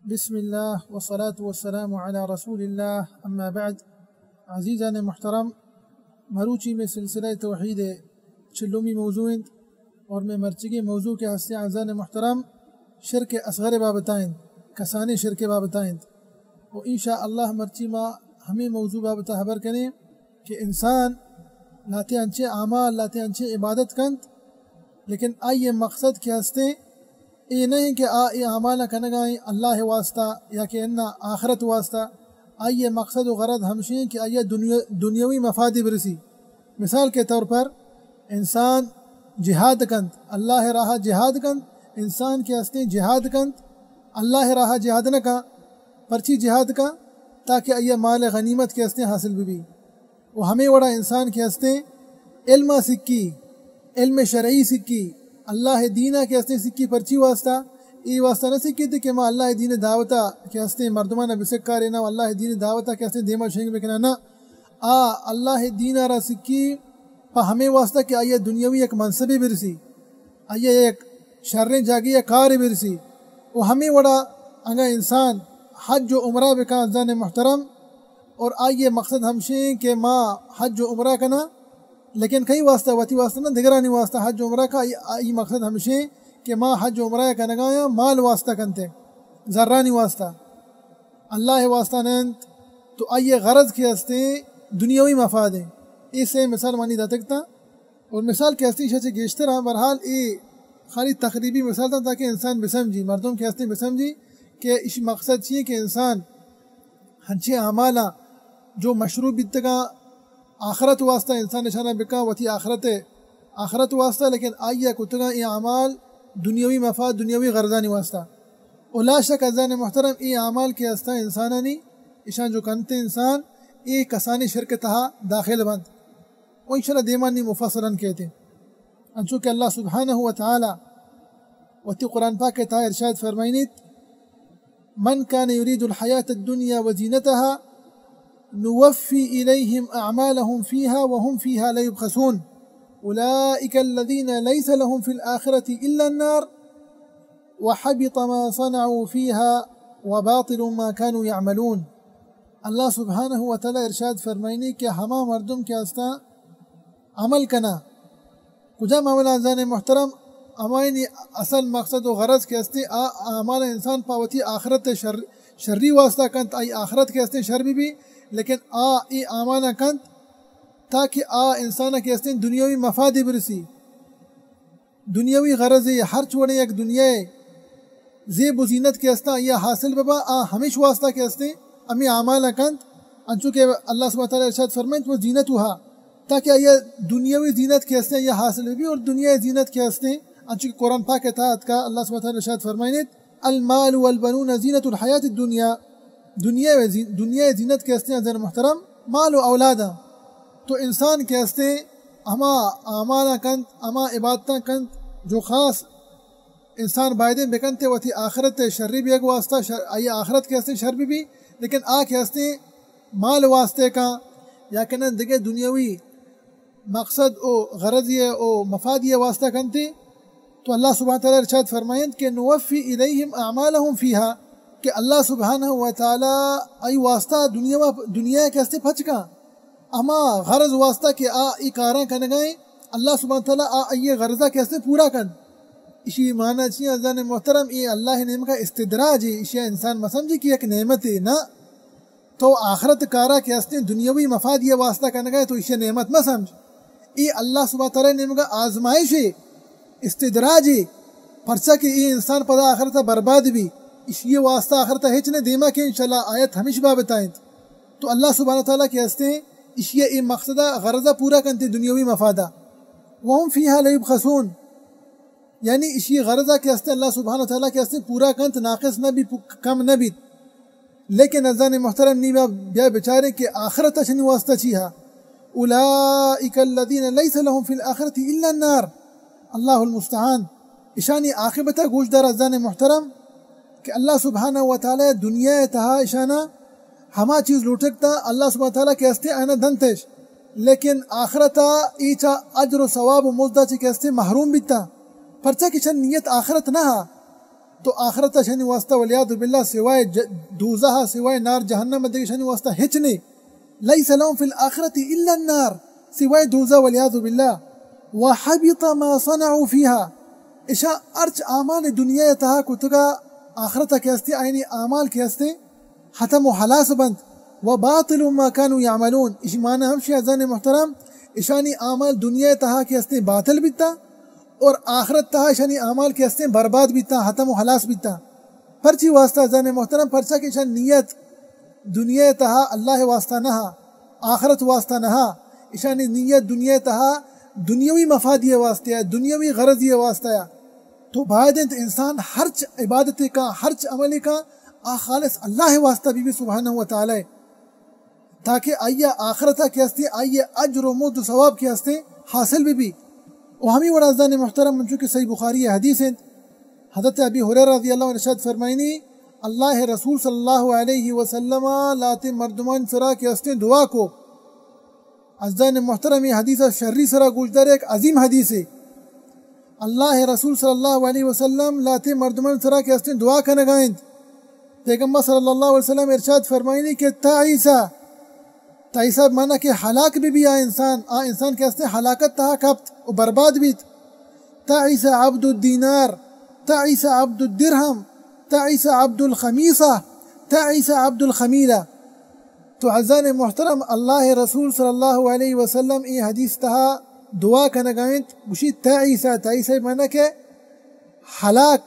بسم اللہ والصلاة والسلام علی رسول اللہ، اما بعد۔ عزیزان محترم، مروچی میں سلسلہ توحید چلومی موضوع انت، اور میں مرچگی موضوع کے ہستے عزیزان محترم شرک اصغر بابتا انت، کسانی شرک بابتا انت۔ و انشاءاللہ مرچی ما ہمیں موضوع بابتا خبر کنیں کہ انسان لاتے انچے اعمال، لاتے انچے عبادت کنت، لیکن آئی مقصد کہ ہستے اے نہ انت کہ آ اے اعمال کنگا ایں اللہ واسطہ یا کہ انا آخرت واسطہ۔ آئی مقصد و غرض ہمشی انت کہ آئی دنیا، دنیاوی مفادی برسی۔ مثال کے طور پر انسان جہاد کنت، اللہ راہ جہاد کنت، انسان کہ ہستے جہاد کنت، اللہ راہ جہاد نہ کا، پرچی جہاد کا؟ تاکہ آئی مال غنیمت کہ ہستے حاصل بہ بی۔ و ہمیں وڑا انسان کہ ہستے علم سکی، علم شرعی سکی، اللہ دینا کہ ہستے سکی پرچی واسطہ؟ اے واسطہ نہ سکی تھے کہ ما اللہ دین دعوتا کہ ہستے مردمان بسکارے نا، اللہ دین دعوتا کہ ہستے دیما شنگ بکنا نا۔ آ اللہ دینا را سکی پہ ہمیں واسطہ کہ آئی دنیاوی یک منصبی برسی، آئی یک شریں جاگی یا کار برسی۔ و ہمیں وڑا اگاں انسان حج و عمرہ بکن عزیزان محترم، اور آئی مقصد ہمشی انت کہ ما حج و عمرہ کنا، لیکن کئی واسطہ؟ وتی واسطہ نہ، دگرانی واسطہ حج و عمرہ کا۔ آئی، آئی مقصد ہمشی انت کہ ما حج و عمرہ کنگا یا مال واسطہ کنتے، زرانی واسطہ، اللہ واسطہ نہ انت۔ تو آئی غرض کہ ہستے دنیاوی مفاد انت۔ اے سے مثال مانی داتگتا۔ اور مثال کہ ہستے ایشا چہ گیشتر ہاں، بہرحال اے خالی تقریبی مثال تھا تاکہ انسان بسمجھی، مردم کہ ہستے بسمجھی کہ ایشی مقصد چی انت کہ انسان ہنچیں اعمالاں جو مشروع بیتگاں آخرت واسطہ، انسان اشانا بکاں وتی آخرت، آخرت واسطہ، لیکن آئی کتگاں اے اعمال دنیاوی مفاد، دنیاوی غرضانی واسطہ۔ و لا شک عزیزان محترم، اے اعمال کہ ہستا انسانانی، اشان جو کنتے انسان، اے کسانی شرک تہا داخل بنت۔ و انشاءاللہ دیما نی مفصلاً کہتے۔ انچو کہ اللہ سبحانہ و تعالی وتی قرآن پاک تہا ارشاد فرمائنیت، من كان يريد الحياة الدنيا وزينتها نوفي إليهم أعمالهم فيها وهم فيها لا يبخسون، أولئك الذين ليس لهم في الآخرة إلا النار، وحبط ما صنعوا فيها، وباطل ما كانوا يعملون۔ اللہ سبحانہ و تعالی ارشاد فرمائنی کہ ہما مردم کہ ہستا عمل کنا، کجام عمل عزیزان محترم؟ ہمائنی اصل مقصد و غرض کہ ہستے، آ اعمال انسان پہ وتی آخرت شر، شری واسطہ کنت، آئی آخرت کہ ہستے شر بہ بی، لیکن آ اے اعمال کنت تاکہ آ انسان کہ ہستے دنیاوی مفادی برسی۔ دنیاوی غرض، ہرچ وڑیں یک دنیا زیب و زینت کہ ہستاں، آئی حاصل ببا، آ ہمیش واسطہ کہ ہستیں ہمیں اعمال کنت، انچو کہ اللہ سبحانہ تعالی ارشاد فرمائنت، وہ زینت ہوا، تاکہ آئی دنیاوی زینت کہ ہستیں آئی حاصل ببی، اور دنیا زینت کہ ہستیں، انچو کہ قرآن پاک تہا اتکا، اللہ سبحانہ تعالی ارشاد فرمائنت، المال والبنون زینت الحیات الدنیا، دنیا زی، دنیا زینت کہ ہستیں عزیزان محترم، مال و اولاداں۔ تو انسان کہ ہستیں ہما اعمالاں کنت، ہما عبادتاں کنت جو خاص انسان بایدیں بکنت وتی آخرت شری بیگ واسطہ، شر، آئی آخرت کہ ہستیں شر بہ بی، لیکن آ کہ ہستیں مال واسطے کاں یا کہ نہ دگہ دنیاوی مقصد و غرضی و مفادی واسطہ کنتے، تو اللہ سبحانہ تعالی ارشاد فرمائنت کہ نوفی الیہم اعمالہم فیہا، کہ اللہ سبحانہ و تعالی آئی واسطہ دنیا و، دنیا کہ ہستیں پچ کاں۔ ہما غرض واسطہ کہ آ ای کاراں کنگائیں، اللہ سبحانہ تعالی آ ای غرضہ کہ ہستیں پورا کن۔ اشی معنی چی عزیزان محترم؟ اے اللہ نیمگا استدراج ہے، اشی انسان مسمجھے کہ یک نعمت ہے، نہ۔ تو آخرت کارا کہ ہستیں دنیاوی مفادی واسطہ کنگائے تو اشی نعمت مسمجھ۔ اے اللہ سبحانہ تعالی نیمگا آزمائش ہے، استدراج ہے، پرچا کہ اے انسان پدا آخرت برباد بی، اشی واسطہ آخرت ہچ نہ۔ دیما کہ انشاءاللہ آیت ہمیش بابت آئیں۔ تو اللہ سبحانہ تعالی کہ ہستیں اشی اے مقصدہ غرضہ پورا کنتے دنیاوی مفادہ۔ وهم فيها لا يبخسون، یعنی اشی غرضہ کہ ہستیں اللہ سبحانہ تعالی کہ ہستیں پورا کنت، ناقص نہ بی، کم نہ بیت۔ لیکن عزیزان محترم، نی بیا، بیا بچاریں کہ آخرت اشنی واسطہ چی ہا؟ اولئک الذین لیس لهم فی الآخرۃ الا النار۔ اللہ المستعان۔ اشانی عاقبت گوش دار عزیزان محترم، کہ اللہ سبحانہ و تعالی دنیا تہا اشانا ہما چیز لوٹکتا، اللہ سبحانہ تعالی کہ ہستے آنا دنتش، لیکن آخرتا ایچا اجر و ثواب و مزدا چہ کہ ہستے محروم بیتا، پرچا کہ چن نیت آخرت نہ ہا۔ تو آخرت اشانی واسطہ والعیاذ باللہ سوائے ج-، دوزہ، سوائے نار جہنم دگہ اشانی واسطہ ہچ نہیں۔ لیس لهم فی الآخرۃ الا النار، سوائے دوزہ والعیاذ باللہ۔ وحبط ما صنعوا فیہا، اشاں ہرچ اعمال دنیا تہا کتگا آخرت کہ ہستے، آئینی اعمال کہ ہستے ختم و ہلاس بنت۔ وباطل ما كانوا يعملون، اشی معنی ہمشی عزیزان محترم، اشانی اعمال دنیا تہا کہ ہستے باطل بیتا اور آخرت تہا اشانی اعمال کہ ہستے برباد بیتا، ختم و ہلاس بیتا۔ پرچی واسطہ عزیزان محترم؟ پرچا کہ اشان نیت دنیا تہا اللہ واسطہ نہ، آخرت واسطہ نہ، اشانی نیت دنیا تہا دنیاوی مفادی واسطہ ہے، دنیاوی غرضی واسطہ ہے۔ تو باید انت انسان ہرچ عبادت کا، ہرچ عمل کا، آ خالص اللہ واسطہ بی بی سبحانہ و تعالی، تاکہ آئی آخرت کہ ہستے، آئی اجر و مزد و ثواب کہ ہستے حاصل بی بی۔ و ہمی وڑا عزیزان محترم، من چونکہ صحیح بخاری حدیث انت، حضرت ابی ہریرہ رضی اللہ عنہ ارشاد فرمائنی، اللہ رسول صلی اللہ علیہ وسلم لاتے مردمان سرا کہ ہستے دعا کو۔ عزیزان محترم، یہ حدیث شری سرا گوشدار ایک عظیم حدیث ہے۔ اللہ رسول صلی اللہ علیہ وسلم لاتے مردمان سرا کہ ہستے دعا کنگا انت۔ پیغمبر صلی اللہ علیہ وسلم ارشاد فرمائنی کہ تعیسا، تعیسا معنی کہ ہلاک بی بی آ انسان، آ انسان کہ ہستے ہلاکت تہا کپت و برباد بیت۔ تعس عبد الدینار، تعس عبد الدرہم، تعس عبد الخمیسہ، تعس عبد الخمیلہ۔ تو عزیزان محترم، اللہ رسول صلی اللہ علیہ وسلم اے حدیث تہا دعا کنگا انت، گوشی تعیسا، تعیسا معنی کہ ہلاک،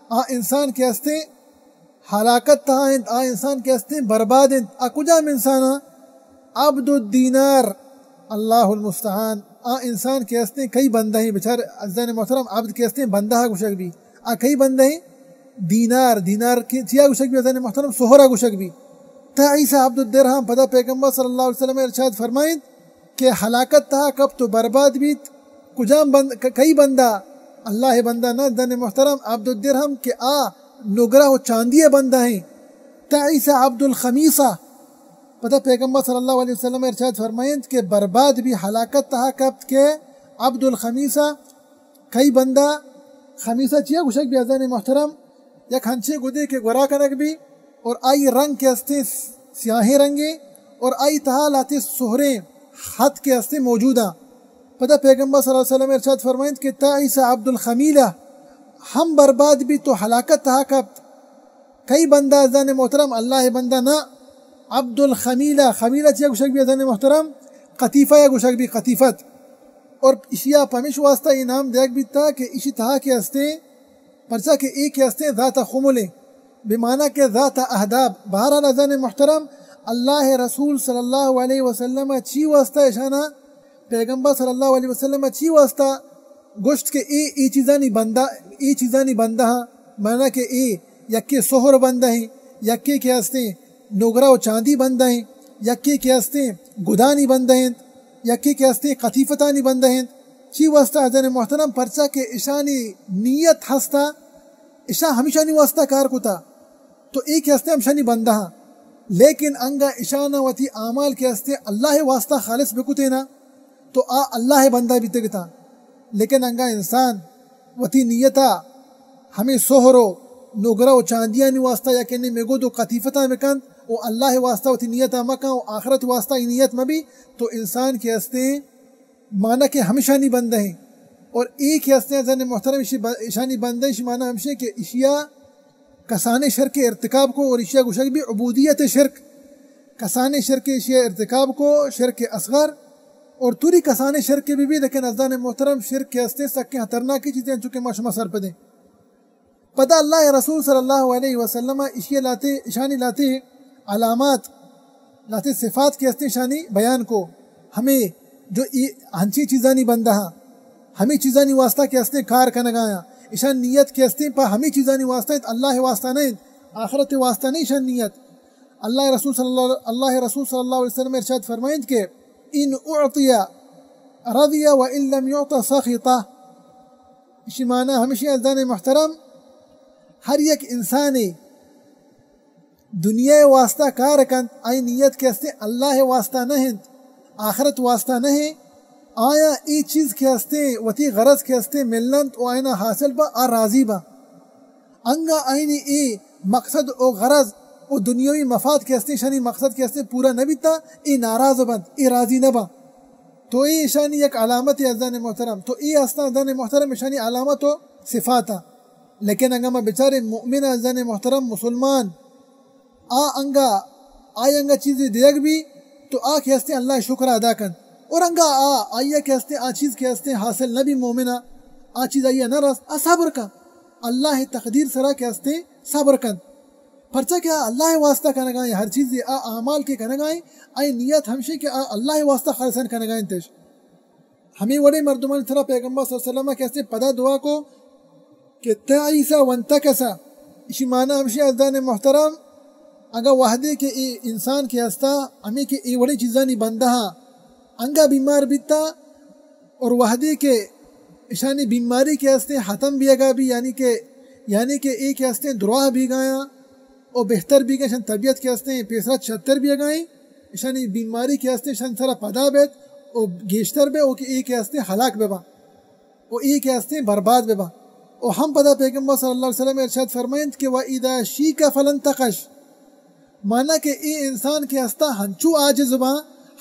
آ انسان کہ ہستے ہلاکت تہا انت، آ انسان کہ ہستے برباد انت۔ آ کجام انسان؟ عبد الدینار، اللہ المستعان۔ آ انسان کہ ہستے کئی بندہ ہیں، بچار عزیزان محترم، عبد کہ ہستے بندہ گوشگ بی، آ کئی بندہ ہیں؟ دینار، دینار کہ چیا گوشگ بی عزیزان محترم؟ سہرا گوشگ بی۔ تعس عبد الدرہم۔ پدا پیغمبر صلی اللہ علیہ وسلم ارشاد فرمائنت کہ ہلاکت تہا کپت و برباد بیت۔ کجام بند-، ک-، کئی بندہ؟ اللہ بندہ نہ، عزیزان محترم، عبد الدرہم کہ آ نگرہ و چاندی بندہ ہیں۔ تعس عبد الخمیسہ۔ پدا پیغمبر صلی اللہ علیہ وسلم ارشاد فرمائنت کہ برباد بی، ہلاکت تہا کپت کہ عبد الخمیسہ۔ کئی بندہ؟ خمیسہ چیا گوشگ بی عزیزان محترم؟ یک ہنچیں گدے کہ گورا کنگ بی اور آئی رنگ کہ ہستے سیاہیں رنگیں اور آئی تہا لاتے سہریں خط کہ ہستے موجود ہیں۔ پدا پیغمبر صلی اللہ علیہ وسلم ارشاد فرمائنت کہ تعس عبد الخمیلہ، ہم برباد بیت و ہلاکت تہا کپت۔ کئی بندہ عزیزان محترم؟ اللہ بندہ نہ، عبد الخمیلہ۔ خمیلہ چیا گوشگ بی عزیزان محترم؟ قطیفہ یا گوشگ بی، قطیفت۔ اور اشیا پمیش واسطہ یہ نام دیگ بیتا کہ اشی تہا کہ ہستے، پرچا کہ اے کہ ہستے ذات خملیں، بمعنی کہ ذات اہداب۔ بہرحال عزیزان محترم، اللہ رسول صلی اللہ علیہ وسلم چی واسطہ اشانا، پیغمبر صلی اللہ علیہ وسلم چی واسطہ گوشت کہ اے، اے چیزانی بندہ، اے چیزانی بندہ ہاں، معنی کہ اے یکے سہر بندہ ہیں، یکے کہ ہستے نگرہ و چاندی بندہ ہیں، یکے کہ ہستے گدانی بندہ ہیں، یکے کہ ہستے قطیفتانی بندہ ہیں۔ چی واسطہ عزیزان محترم؟ پرچا کہ اشانی نیت ہستا، اشاں ہمیشانی واسطہ کار کتا۔ تو اے کہ ہستے ہمشانی بندہ ہاں، لیکن انگا اشانا وتی اعمال کہ ہستے اللہ واسطہ خالص بکتینا، تو آ اللہ بندہ بیتگتاں۔ لیکن انگا انسان وتی نیتا ہمیں سہر و نگرہ و چاندیانی واسطہ یا کہ نی مگود و قطیفتاں بکنت و اللہ واسطہ وتی نیتا مکن و آخرت واسطہ ای نیت مبی، تو انسان کہ ہستے معنی کہ ہمشانی بندہ ہیں۔ اور اے کہ ہستے عزیزان محترم، اشی ب-، اشانی بندہ، اشی معنی ہمشے کہ اشیا کسانیں شرک ارتکاب کو، اور اشیا گوشگ بی عبودیت شرک۔ کسانیں شرک اشیا ارتکاب کو، شرک اصغر، اور توری کسانیں شرک بی بی، لیکن عزیزان محترم، شرک کہ ہستے سکیں خطرناکی چیزیں، چونکہ ما شما سرپدیں۔ پدا اللہ رسول صلی اللہ علیہ وسلم اشی لاتے، اشانی لاتے علامات، لاتے صفات کہ ہستے اشانی بیان کو۔ ہمیں جو ای ہنچی چیزانی بندہ ہاں، ہمیں چیزانی واسطہ کہ ہستے کار کنگایا، اشان نیت کہ ہستے پا ہمیں چیزانی واسطہ انت، اللہ واسطہ نہیں، آخرت واسطہ نہیں اشان نیت۔ اللہ رسول صلی اللہ، اللہ رسول صلی اللہ علیہ وسلم ارشاد فرمائنت کہ ان اعطی رضی و ان لم یعط سخط۔ اشی معنی ہمشی عزیزان محترم، ہر یک انسانے دنیا واسطہ کار کنت، آئی نیت کہ ہستے اللہ واسطہ نہ انت، آخرت واسطہ نہ انت، آیا ای چیز کہ ہستے وتی غرض کہ ہستے ملنت و آئینا حاصل با، آ راضی با۔ انگا آئینی اے مقصد و غرض و دنیاوی مفاد کہ استیں، شانی مقصد کہ استیں پورا نہ بیتا، اے ناراض بنت، اے راضی نہ بنت۔ تو اے اشانی یک علامت عزیزان محترم، تو اے استاں عزیزان محترم اشانی علامت و صفات۔ لیکن انگا ما بچارے مؤمن عزیزان محترم، مسلمان، آ انگا، آئی انگا چیزے دیگ بی تو آ کہ استیں اللہ شکر ادا کنت۔ اور انگا آ، آئی کہ استیں آ چیز کہ استیں حاصل نہ بی مومنا، آ چیز آئی نہ رست، آ صبر کن۔ اللہ تقدیر سرا کہ استیں صبر کنت۔ پرچا کہ آ اللہ واسطہ کنگائیں ہر چیزے، آ اعمال کہ کنگائیں، آئی نیت ہمشی کہ آ اللہ واسطہ خالصاً کنگائیں تش۔ ہمے وڑیں مردمانی سرا پیغمبر صلی اللہ علیہ وسلم کہ استیں پدا دعا کو کہ تا عیسی وانتکس۔ اشی معنی ہمشی عزیزان محترم، اگاں وہدے کہ اے انسان کہ ہستا، ہمے کہ اے وڑیں چیزانی بندہ ہاں، انگا بیمار بیتا، اور وہدے کہ اشانی بیماری کہ استیں ختم بیگا بی، یعنی کہ، یعنی کہ اے کہ استیں دراہ بیگایاں، و بہتر بیگا، اشان طبیعت کہ استیں پیسرا شتر بیگائیں، اشانی بیماری کہ استیں اشان سرا پدا بیت و گیشتر بے، و کہ اے کہ استیں ہلاک ببا، و اے کہ استیں برباد ببا۔ و ہم پدا پیغمبر صلی اللہ علیہ وسلم ارشاد فرمائنت کہ و اذا شیک فلن تقش، معنی کہ اے انسان کہ ہستا ہنچو عاجز باں،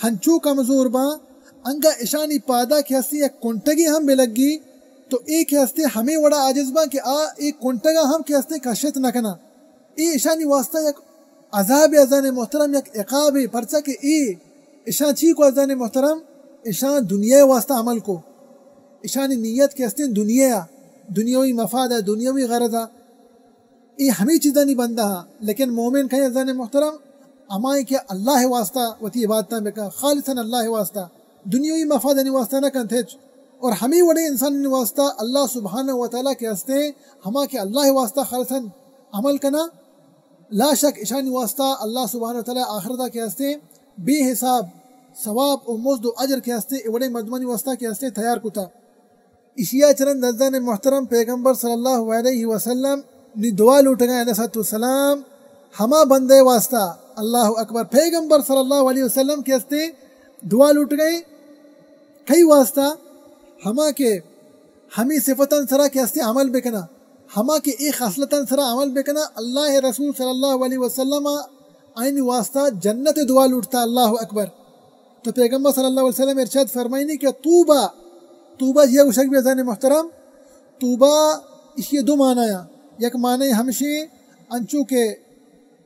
ہنچو کمزور باں، انگا اشانی پادا کہ ہستی یک کنٹگے ہم بلگی، تو اے کہ ہستی ہمے وڑا عاجز باں کہ آ اے کنٹگا ہم کہ ہستی کشت نہ کناں۔ اے اشانی واسطہ یک عذاب عزیزان محترم، یک عقابے، پرچا کہ اے اشاں چی کو عزیزان محترم، اشاں دنیا واسطہ عمل کو، اشانی نیت کہ ہستی دنیا، دنیاوی مفاد، دنیاوی غرض۔ اے ہمے چیزانی بندہ ہاں، لیکن مومن کئے عزیزان محترم؟ ہمائیں کہ اللہ واسطہ وتی عبادتاں بکن، خالصاً اللہ واسطہ، دنیاوی مفادانی واسطہ نہ کنت ہچ۔ اور ہمے وڑیں انسانانی واسطہ اللہ سبحانہ و تعالیٰ کہ ہستیں، ہما کہ اللہ واسطہ خالصاً عمل کناں، لا شک اشانی واسطہ اللہ سبحانہ و تعالیٰ آخرتا کہ ہستیں بے حساب ثواب و مزد و اجر کہ ہستیں اے وڑیں مردمانی واسطہ کہ ہستیں تیار کتا۔ اشیا چرند عزیزان محترم، پیغمبر صلی اللہ علیہ وسلم نی دعا لوٹگا علیہ الصلوۃ والسلام ہما بندے واسطہ، اللہ اکبر، پیغمبر صلی اللہ علیہ وسلم کہ ہستیں دعا لوٹگئے کئی واسطہ؟ ہما کہ ہمیں صفتاں سرا کہ ہستیں عمل بکنا، ہما کہ اے خصلتاں سرا عمل بکنا، اللہ رسول صلی اللہ علیہ وسلم آئینی واسطہ جنت دعا لوٹتا، اللہ اکبر۔ تو پیغمبر صلی اللہ علیہ وسلم ارشاد فرمائنی کہ طوبیٰ، طوبیٰ جی گوشگ بی عزیزان محترم، طوبیٰ اشی دو معنی ہیں۔ یک معنی ہمشی انچو کہ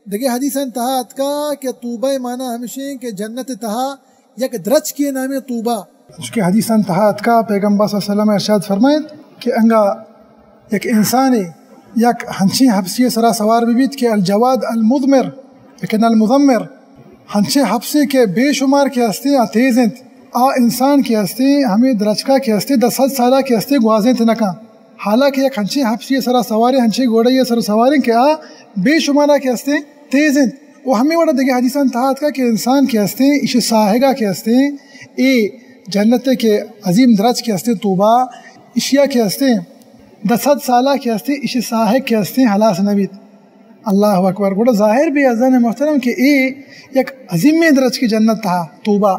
دگہ حدیثاں تہا اتکا کہ طوبیٰ معنی ہمشی کہ جنت تہا یک درچکے نام طوبیٰ۔ چونکہ حدیثاں تہا اتکا پیغمبر صلی اللہ علیہ وسلم ارشاد فرمائیت کہ انگا یک انسانے یک ہنچیں حبسی سرا سوار بہ بیت کہ الجواد المضمر، لیکن المضمر، ہنچیں حبسے کہ بے شمار کہ ہستیں آ تیز انت، آ انسان کہ ہستیں ہمیں درچکا کہ ہستیں دہ صد سالا کہ ہستیں گوازینت نہ کن۔ حالانکہ یک ہنچیں حبسی سرا سواریں، ہنچیں گھوڑے سرا سواریں کہ آ بے شمارا کہ ہستیں تیز انت۔ و ہمیں وڑا دگہ حدیثاں تہا اتکا کہ انسان کہ ہستیں، ایشی ساہگا کہ ہستیں، اے جنت کہ عظیم درچ کہ ہستیں طوبیٰ، اشیا کہ ہستیں دہ صد سالا کہ ہستیں، ایشی ساہگ کہ ہستیں ہلاس نہ بیت۔ اللہ اکبر۔ گڑا ظاہر بی عزیزان محترم کہ اے یک عظیمیں درچکے جنت تہا طوبیٰ،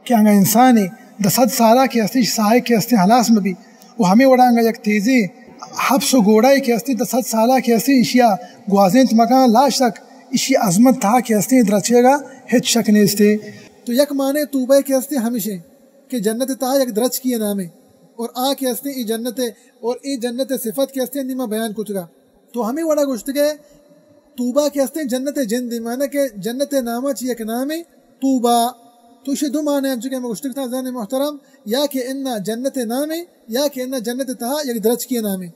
کہ انگا انسانے دہ صد سالا کہ ہستیں، ایشی ساہگ کہ ہستیں ہلاس مہ بی۔ و ہمیں وڑا انگا یک تیزیں حبس و گھوڑائے کہ ہستیں دہ صد سالا کہ ہستیں، ایشیا گوازینت مکان، لا شک ایشی عظمت تہا کہ ہستیں درچکا ہچ شک نیستے۔ تو یک معنی طوبیٰ کہ ہستیں ہمیشیں کہ جنت تہا یک درچکی نامے، اور آ کہ ہستیں اے جنت، اور اے جنت صفت کہ ہستیں نی ما بیان کتگا۔ تو ہمیں وڑا گوشتگے طوبیٰ کہ ہستیں جنت جندے، معنی کہ جنت ناما چی یک نامے طوبیٰ۔ تو اشی دو معنی انچو کہ ہمیں گوشتگ تاں عزیزان محترم، یا کہ انا جنت نامے، یا کہ انا جنت تہا یک درچکی نامے۔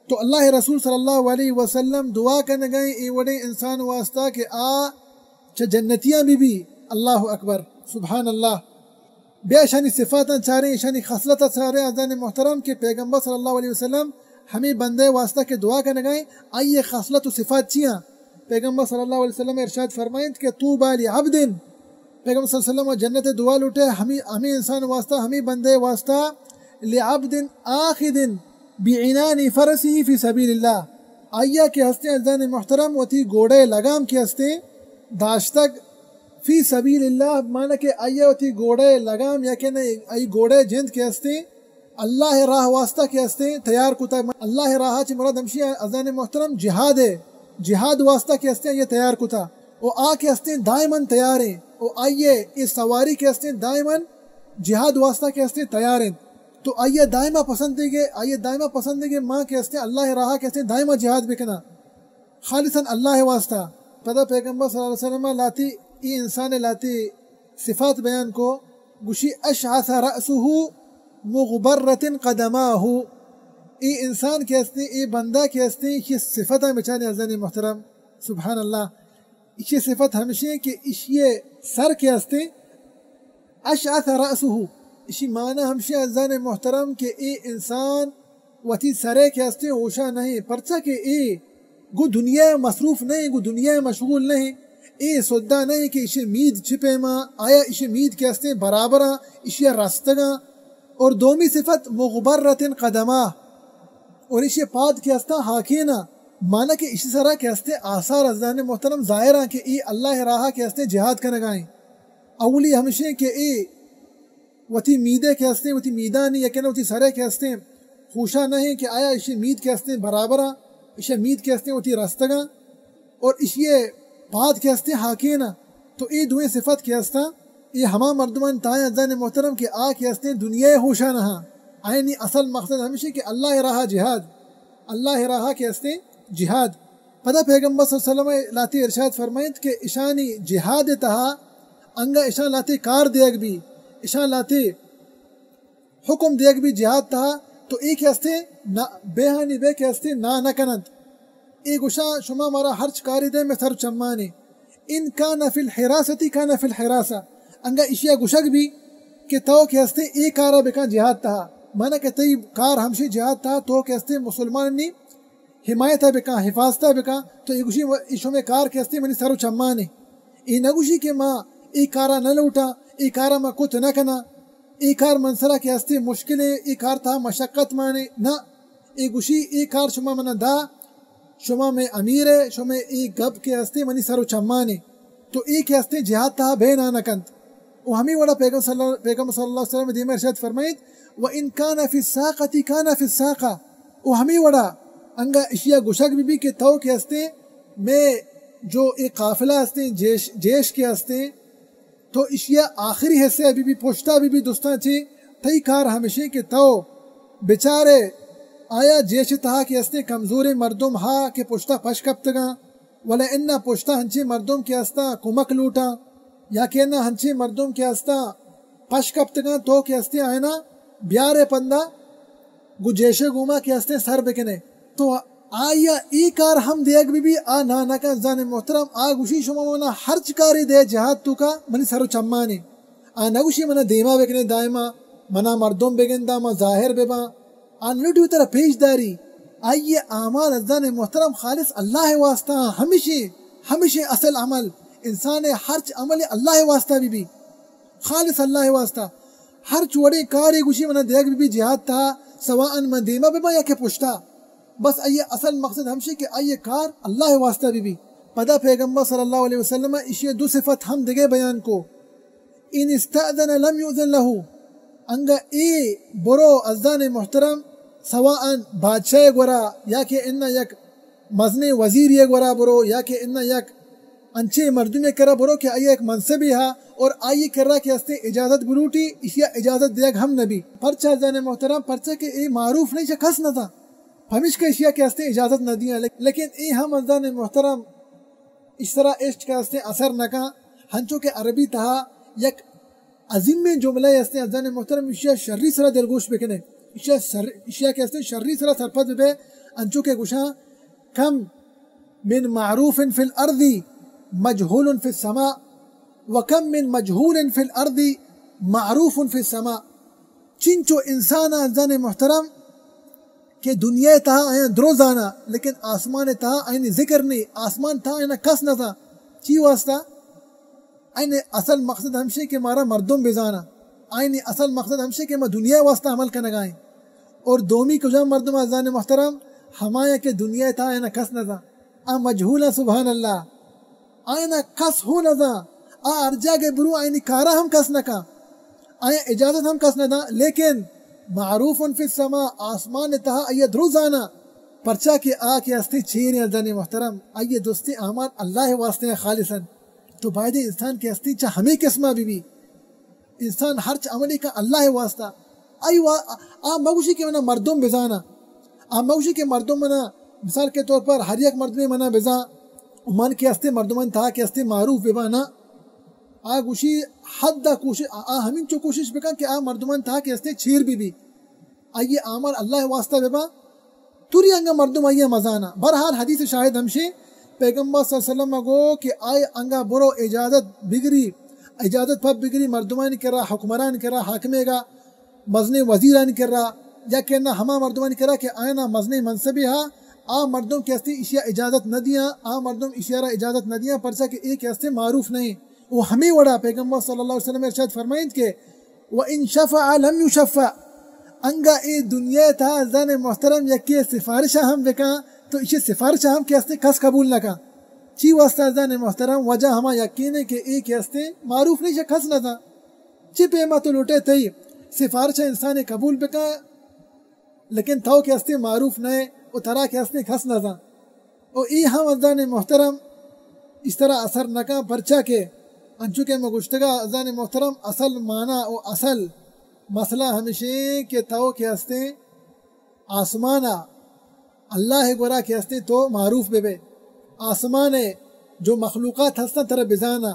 تو اللہ رسول صلی اللہ علیہ وسلم دعا کنگائیں اے وڑیں انسان واسطہ کہ آ چہ جنتیاں بہ بی۔ اللہ اکبر، سبحان اللہ۔ بیا اشانی صفاتاں چاریں، اشانی خصلتاں چاریں عزیزان محترم کہ پیغمبر صلی اللہ علیہ وسلم ہمیں بندے واسطہ کہ دعا کنگائیں، آئی خصلت و صفات چیاں؟ پیغمبر صلی اللہ علیہ وسلم ارشاد فرمائنت کہ طوبیٰ لعبد، پیغمبر صلی اللہ علیہ وسلم جنت دعا لوٹے ہمیں، ہمیں انسان واسطہ، ہمیں بندے واسطہ، لعبد آخذ بعنان فرسه في سبيل الله، آئیا کہ ہستیں عزیزان محترم وتی گھوڑے لگام کہ ہستیں داشتگ، فی سبیل اللہ، معنی کہ آئیا وتی گھوڑے لگام یا کہ نہ آئی گھوڑے جند کہ ہستیں اللہ راہ واسطہ کہ ہستیں تیار کتا۔ اللہ راہ چہ مراد ہمشی عزیزان محترم جہاد ہے، جہاد واسطہ کہ ہستیں یہ تیار کتا۔ و آ کہ ہستیں دائماً تیار ہیں۔ و آئیے یہ سواری کہ ہستیں دائماً جہاد واسطہ کہ ہستیں تیار ہیں۔ تو آئیے دائما پسند دیگے، آئیے دائما پسند دیگے، ماں کہ ہستیں اللہ راہ کہ ہستیں دائما جہاد بکنا۔ خالصاً اللہ واسطہ۔ پدا پیغمبر صلی اللہ علیہ وسلم لاتی، ای انسان لاتی صفات بیان کو، گوشی: "اشعث رأسه مغبرة قدماه"۔ ای انسان کہ ہستیں، ای بندہ کہ ہستیں، یہ صفت بچارے عزیزان محترم، سبحان اللہ۔ اشی صفت ہمشی کہ اشی سر کہ ہستیں، اشعث رأسه، اشی معنی ہمشی عزیزان محترم کہ ای انسان وتی سرے کہ ہستیں ہوشا نہیں، پرچا کہ ای گو دنیا مصروف نہیں، گو دنیا مشغول نہیں، ای سودا نہیں کہ اشی مید چی پیما، آیا اشی مید کہ ہستیں برابراں، اشی رستگاں۔ اور دومی صفت مغبرة قدماه، اور اشی پاد کہ ہستاں ہاکینا، معنی کہ اشی سرا کہ ہستیں آثار عزیزان محترم ظاہراں کہ ای اللہ راہا کہ ہستیں جہاد کنگائیں۔ اولی ہمشیں کہ ای وتی میدے کہ ہستیں، وتی میدانی یکن وتی سرے کہ ہستیں، ہوشا نہیں کہ آیا اشی مید کہ ہستیں برابراں، اشی مید کہ ہستیں وتی رستگاں، اور اشی پاد کہ ہستیں ہاکینا۔ تو ای دوئیں صفت کہ ہستاں، ای ہما مردمان تائیں عزیزان محترم کہ آ کہ ہستیں دنیا ہوشا نہاں، آئینی اصل مقصد ہمشی کہ اللہ راہا جہاد، اللہ راہا کہ ہستیں جہاد۔ پدا پیغمبر صلی اللہ علیہ وسلم لاتی ارشاد فرمائیت کہ اشانی جہاد تہا انگا اشان لاتی کار دیگ بی، اشان لاتی حکم دیگ بی جہاد تہا، تو ای کہ ہستیں نا، بیہانی بے کہ ہستیں نا نہ کننت۔ ای گوشاں شما مارا ہرچ کاری دے میں سر چمانی۔ ان کان فی الحراسۃ کان فی الحراسۃ۔ انگا اشیا گوشگ بی کہ تو کہ ہستیں ای کارا بکن جہاد تہا۔ مانا کہ تئی کار ہمشی جہاد تہا تو کہ ہستیں مسلمانانی حمایت بکن، حفاظت بکن، تو ای گوشی و-، ای شمے کار کہ ہستیں منی سر و چمانے۔ ای نگوشی کہ ما ای کارا نہ لوٹاں، ای کارا ما کت نہ کناں، ای کار من سرا کہ ہستیں مشکلے، ای کار تہا مشقت مانے۔ نہ، ای گوشی ای کار شما منا دا، شما میں امیر ہے، شما ای گپ کہ ہستیں منی سر و چمانے۔ تو ای کہ ہستیں جہاد تہا بے نہ نہ کنت۔ و ہمیں وڑا پیغمبر صلی اللہ، پیغمبر صلی اللہ علیہ وسلم دیما ارشاد فرمائیت، و ان کان فی الساقۃ کان فی الساقہ۔ و ہمیں وڑا انگا اشیا گوشگ بی بی کہ تو کہ ہستیں میں جو ای قافلہ ہستیں، جیش، جیش کہ ہستیں، تو اشیا آخری حصہ بی بی پشتا بی بی دوستاں چی، تئی کار ہمشیں کہ تو بچارے آیا جیش تہا کہ ہستیں کمزوریں مردم ہا کہ پشتا پش کپتگاں، ولے انا پشتا ہنچیں مردم کہ ہستاں کمک لوٹاں، یا کہ انا ہنچیں مردم کہ ہستاں پش کپتگاں، تو کہ ہستیں آئینا بیارے پندا گو جیشے گوما کہ ہستیں سر بکنے۔ تو آیا ای کار ہم دیگ بی بی، آ نا نہ کن زان محترم، آ گوشی شما منا ہرچ کاری دے جہاد تو کا منی سر و چمانے۔ آ نگوشی منا دیما بکنے دائما، منا مردم بگندا ما ظاہر بباں۔ آ نلوٹی وترا پیش داری۔ آئی اعمال عزیزان محترم خالص اللہ واسطہ، ہمشی، ہمشی اصل عمل، انسان ہرچ عمل اللہ واسطہ بی بی، خالص اللہ واسطہ۔ ہرچ وڑیں کارے گوشی منا دیگ بی بی جہاد تہا، سواء من دیما بباں یا کہ پشتا۔ بس آئی اصل مقصد ہمشی کہ آئی کار اللہ واسطہ بی بی۔ پدا پیغمبر صلی اللہ علیہ وسلم اشی دو صفت ہم دگہ بیان کو۔ ان استأذن لم یؤذن له۔ انگا اے برو عزیزان محترم، سواء بادشاہ گورا یا کہ انا یک مزنیں وزیرے گورا برو یا کہ انا یک انچیں مردمے کرا برو کہ آئی یک منصبے ہا اور آئی کرا کہ ہستیں اجازت بلوٹی، اشیا اجازت دیگ ہم نبی۔ پرچا عزیزان محترم؟ پرچا کہ اے معروف نہیں، چہ کس نہ زان، پمیشکا اشیا کہ ہستیں اجازت نہ دیاں۔ لیکن اے ہم عزیزان محترم، اش سرا اشٹ کہ ہستیں اثر نہ کن، ہنچو کہ عربی تہا یک عظیمیں جملہ ہستیں عزیزان محترم، اشیا شری سرا دلگوش بکنے، اشیا شر، اشیا کہ ہستیں شری سرا سرپد ببے، انچو کہ گوشاں، کم من معروف فی الارض مجہول فی السماء، و کم من مجہول فی الارض معروف فی السماء۔ چنچو انسان عزیزان محترم کہ دنیا تہا آیاں درو زانا، لیکن آسمان تہا آئینی ذکر نہیں، آسمان تہا آئینا کس نہ زان۔ چی واسطہ؟ آئینی اصل مقصد ہمشی کہ مارا مردم بزانا، آئینی اصل مقصد ہمشی کہ ما دنیا واسطہ عمل کنگائیں۔ اور دومی کجام مردم عزیزان محترم؟ ہمایا کہ دنیا تہا آئینا کس نہ زان۔ آ مجہولاں، سبحان اللہ۔ آئینا کس ہو نہ زان۔ آ ہر جاگہ برو آئینی کارا ہم کس نہ کن۔ آیا اجازت ہم کس نہ داں، لیکن معروف فی السماء، آسمان تہا آئی درو زانا، پرچا کہ آ کہ ہستے چیریں عزیزان محترم، آئی درستیں اعمال اللہ واسطے ہیں خالصاً۔ تو باید انسان کہ ہستے چا ہمیں قسمہ بی بی، انسان ہرچ عملے کا اللہ واسطہ، آئی وا-، آ مگوشی کہ منا مردم بزانا، آ مگوشی کہ مردم منا، مثال کے طور پر ہر یک مردمے منا بزان، من کہ ہستے مردمان تہا کہ ہستے معروف ببانا، آ گوشی حد دا کوشش، آ ہمینچو کوشش بکن کہ آ مردمان تہا کہ ہستے چیر بی بی، آئی اعمال اللہ واسطہ ببا، توری انگا مردم آئی مزانا۔ بہرحال حدیث شاہد ہمشے، پیغمبر صلی اللہ علیہ وسلم گو کہ آئی انگا برو اجازت بگری، اجازت پب بگری مردمانی کرا، حکمران کرا، حاکمے گا، مزنیں وزیرانی کرا، یا کہ نہ ہما مردمانی کرا کہ آیانا مزنیں منصبے ہا، آ مردم کہ ہستے اشیا اجازت نہ دیاں، آ مردم اشیا را اجازت نہ دیاں، پرچا کہ اے کہ ہستے معروف نہیں۔ و ہمیں وڑا پیغمبر صلی اللہ علیہ وسلم ارشاد فرمائند کہ و ان شفع لم یشفع، انگا اے دنیا تہا عزیزان محترم یکے سفارش ہم بکن تو اشی سفارش ہم کہ ہستے کس قبول نہ کن۔ چی واسطہ عزیزان محترم؟ وجہ ہما یقین ہے کہ اے کہ ہستے معروف نہیں، کس نہ زان۔ چی پیما تو لوٹے تئی سفارش انسان قبول بکن، لیکن تو کہ ہستے معروف نہ ہے و ترا کہ ہستے کس نہ زان۔ و ای ہم عزیزان محترم اس طرح اثر نہ کن، پرچا کہ انچو کہ میں گشتگا عزیزان محترم، اصل معنی و اصل مسئلہ ہمیشے کہ تو کہ ہستے آسمانا اللہ گورا کہ ہستے تو معروف بے بے، آسمان جو مخلوقات ہستن ترا بزانا،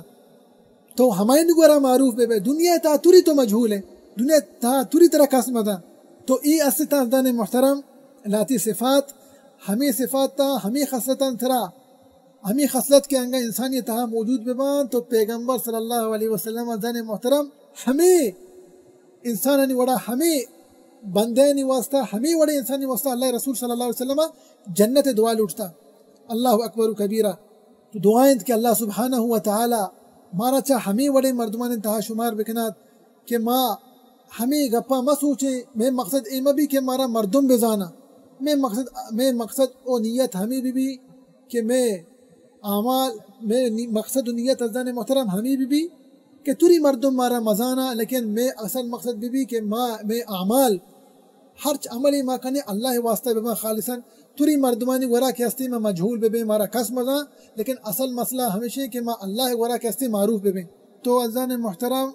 تو ہمائن گورا معروف بے بے۔ دنیا تا توری تو مجہول ہے، دنیا تا توری ترا کس مدن۔ تو ای است تا عزیزان محترم، لاتی صفات، ہمیں صفات تا، ہمیں خصلتاں ترا، ہمیں خصلت کے انگا انسانی تہا موجود ببان، تو پیغمبر صلی اللہ علیہ وسلم عزیزان محترم ہمیں انسانانی وڑا، ہمیں بندیانی واسطہ، ہمیں وڑے انسانی واسطہ اللہ رسول صلی اللہ علیہ وسلم جنت دعا لوٹتا۔ اللہ اکبر کبیرہ۔ تو دعا انت کہ اللہ سبحانہ و تعالی مارا چا ہمیں وڑے مردمان تہا شمار بکنات کہ ما ہمیں گپا مہ سوچیں، میں مقصد اے مہ بی کہ مارا مردم بزانا، میں مقصد، میں مقصد او نیت ہمیں بی بی کہ میں اعمال، میں نی-، مقصد و نیت عزیزان محترم ہمیں بی بی کہ توری مردم مارا مزانا، لیکن میں اصل مقصد بی بی کہ ما، میں اعمال، ہرچ عملی ما کنے اللہ واسطہ ببا خالصاً، توری مردمانی ورا کہ ہستے ما مجہول ببیں، مارا کس مزان، لیکن اصل مسئلہ ہمیشہ کہ ما اللہ ورا کہ ہستے معروف ببیں۔ تو عزیزان محترم،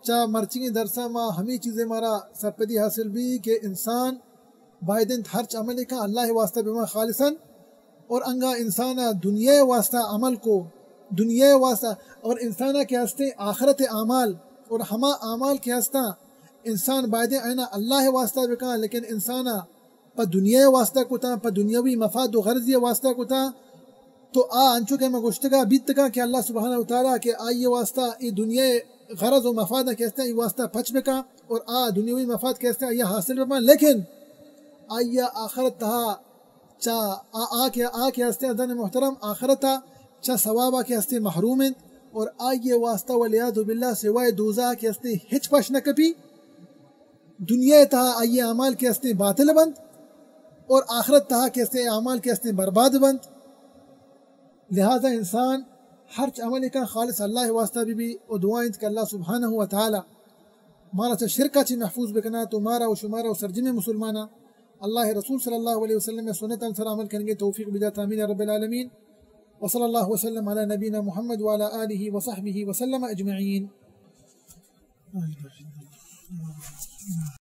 چا مرچی درسا ما ہمیں چیزیں مارا سرپدی حاصل بی کہ انسان باید انت ہرچ عملے کن اللہ واسطہ ببا خالصاً، اور انگا انسان دنیا واسطہ عمل کو، دنیا واسطہ، اور انسان کے ہستے آخرت اعمال، اور ہما اعمال کے ہستا انسان باید اینا اللہ واسطہ بکا، لیکن انسان پہ دنیا واسطہ کتا، پہ دنیاوی مفاد و غرضی واسطہ کتا، تو آ انچو کہ ہمیں گوشتگا بیتگا کہ اللہ سبحانہ و تعالی کہ آئی واسطہ ای دنیا غرض و مفاد کہ ہستے ای واسطہ پچ بکا اور آ دنیاوی مفاد کہ ہستے آئی حاصل بکا، لیکن آئی آخرت تہا چا آ، آ کہ، آ کہ ہستے عزیزان محترم آخرتا چا ثوابا کہ ہستے محروم انت اور آئی واسطہ والعیاذ باللہ سوائے دوزہ کہ ہستے ہچ پش نہ کپی۔ دنیا تہا آئی اعمال کہ ہستے باطل بنت اور آخرت تہا کہ ہستے اعمال کہ ہستے برباد بنت۔ لہذا انسان ہرچ عمل کن خالص اللہ واسطہ بی بی و دعا انت کہ اللہ سبحانہ و تعالی مارا چہ شرکا چہ محفوظ بکنا تو مارا و شمارا و سرجمیں مسلمانا اللہ رسول صلی اللہ علیہ وسلم سنتان سر عمل کنگے توفیق بدات، آمین یا رب العالمین۔ وصلی اللہ وسلم علی نبینا محمد وعلی آلہ وصحبہ وسلم اجمعین۔